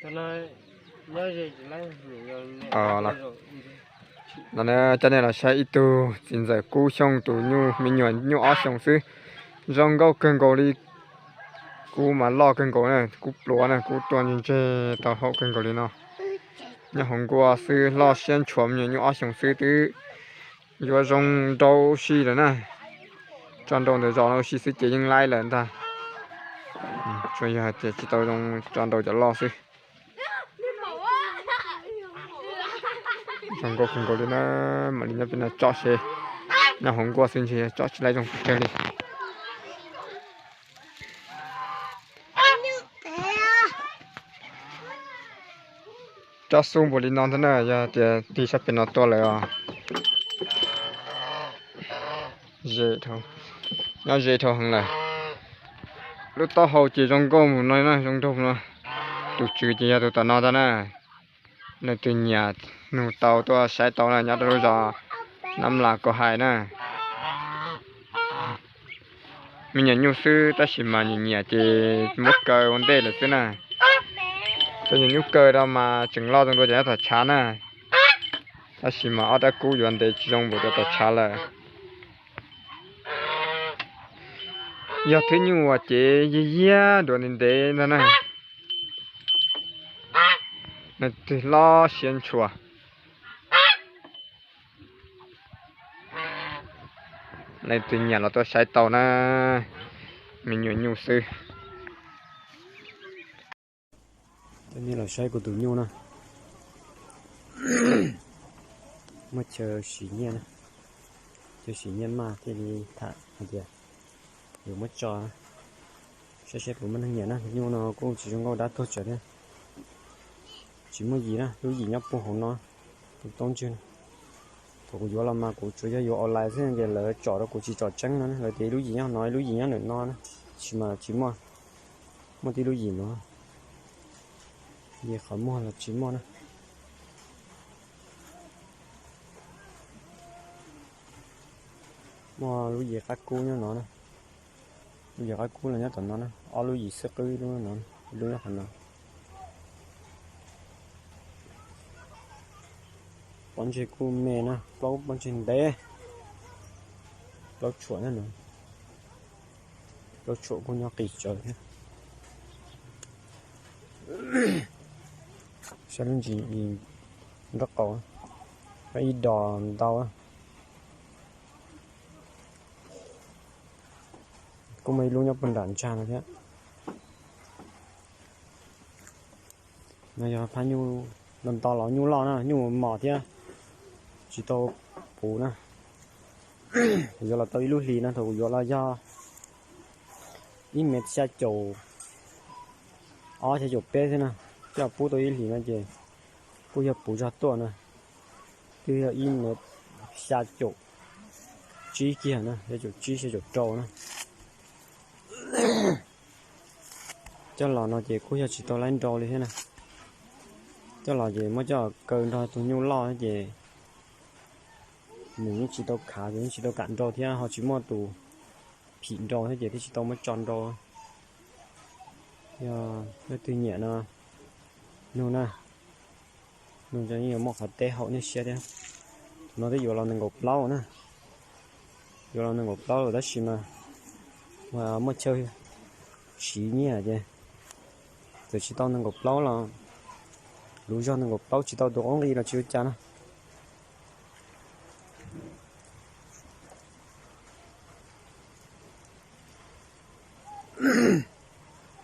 No coj nej los saib ib tug txiv ntxawm Kub Xyooj tus nyuj me nyuam nyuj ob xyoos xwb. Zoo nkauj kawg nkaus li. Kub mas loj kawg nkaus na, kub pluav na, kub tuaj ntseg ntseg tau haum kawg nkaus li no. Nyob hauv nkuaj xwb, loj siab ntshua, me nyuam nyuj ob xyoos xwb twb yuav zoo nrau si lawm na. Tso nrau ntawm zos no ua si xwb ces yeej laib lawm ntag. Tsuas yog hais tias tsis tau zoo tso nrau cov loj xwb. Zoo nkauj kawg nkaus li na, mam li nyob peb no tso seb, nyob hauv nkuaj xwb ntshe tso tsis laib zoo pes tsawg li. Tso xub npaum li no ntag na, yog tias tig sab pem no tuaj lawm os. Ze dhau, nyob ze dhau heev lawm. Lub taub hau ces zoo nkauj mus no na, zoo nraug no. Tus tswv ces yog tus tom no ntag na. Leej twg nyiam nug tau tuaj saib tau na, nyob rau lub zos Nab Las Kaus Hais na. Me nyuam nyuj xwb tab sis mas nyiam nyiam ces muab kaw ua ntej lawm xwb na. Cov nyuam nyuj kaw rau mas tseem loj zoo dua cov nyob tom tshav na. Tab sis mas ob rab kub yuav ntev tsis zoo npaum cov tom tshav lawm. Yog thwb nyuj uas cev yiag yiag duav ntev ntev ntag na. Leej twg loj siab ntshua, leej twg nyiam los tuaj saib tau na. Me nyuam nyuj xwb. Coj nej los saib kuv tus nyuj na. Muaj chaw sim nyiaj na, chaw sim nyiaj maj thiaj li tham hais tias yuav muab tso. Saib seb puas muaj neeg nyiam na. Tus nyuj no kuj tsis zoo nkauj dab tuag tsawv thiab, tsis muaj yim na, lub yim nyob puag hauv no, tus taub ntswg no. Thaum kuv yuav los mas kuv tsuas yog yuav online xwb ces lawv tsom rau kuv tsis tsom tseeb no, lawv tias ib lub yim nyob no, ib lub yim nyob ntawm no na, tab sis mas tsis muaj, muaj tib lub yim no, yim qhov muag los tsis muaj na. Muaj lub yim qab kub nyob no na, lub yim qab kub los nyob tom no na, ob lub yim xwb qwb lub no, ib lub nyob qhov no. Pob ntseg kuj me na, plaub pob ntseg ntev, plaub tshuam na no, plaub tshuam kuj nyob qis tsawv thiab. Saib lub ntsis nraub qaum, ib dos ntau. Kuj muaj ib lub nyob puag nram ntsag no thiab. No yog phab nyuj, nto nto los nyuj loj na, nyuj mos thiab tsis tau puv na. Kuv yuav los tau ib lub hlis no, thaum kuv yuav los yog ib mev xya caum ob xya caum peb xwb na, coj pub tau ib hlis no ces kuj yog puv zog tuaj na, twb yog ib mev xya caum tsib kiag na, xya caum tsib xya caum rau na. Coj los no ces kuj yog tsis tau laib nrau li thiab na. Coj los ces muab coj kaw nrog tus nyuj loj ces nws yeej tsis tau khav ces yeej tsis tau kam nrau thiab, ho tsis muaj tus phim nrau thiab ces thiaj tsis tau muab tso nrau. Yog leej twg nyiam no nug na, nug yeej yuav muaj qhov teb haum nej siab thiab. Tus no twb yuav los nees nkaum plaub na, yuav los nees nkaum plaub lawm tab sis mas muaj chaw siv nyiaj ces txawm tsis tau nees nkaum plaub los, lub zog nees nkaum plaub tsis tau tus qub nqi los tsis ua cas na.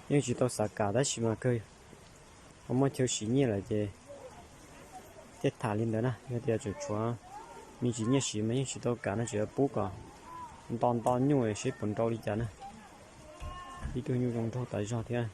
Yeej tsis tau xav kam tab sis mas kawg ho muaj chaw siv nyiaj lawm ces thiaj tham li ntawd na. Yog tias tseem tshuav me ntsis nyiaj siv mas yeej tsis tau kam no, tseem yuav pub kom nto nto nyuj seb puas nrau li cas na. Ib tug nyuj zoo nraug tas zog thiab.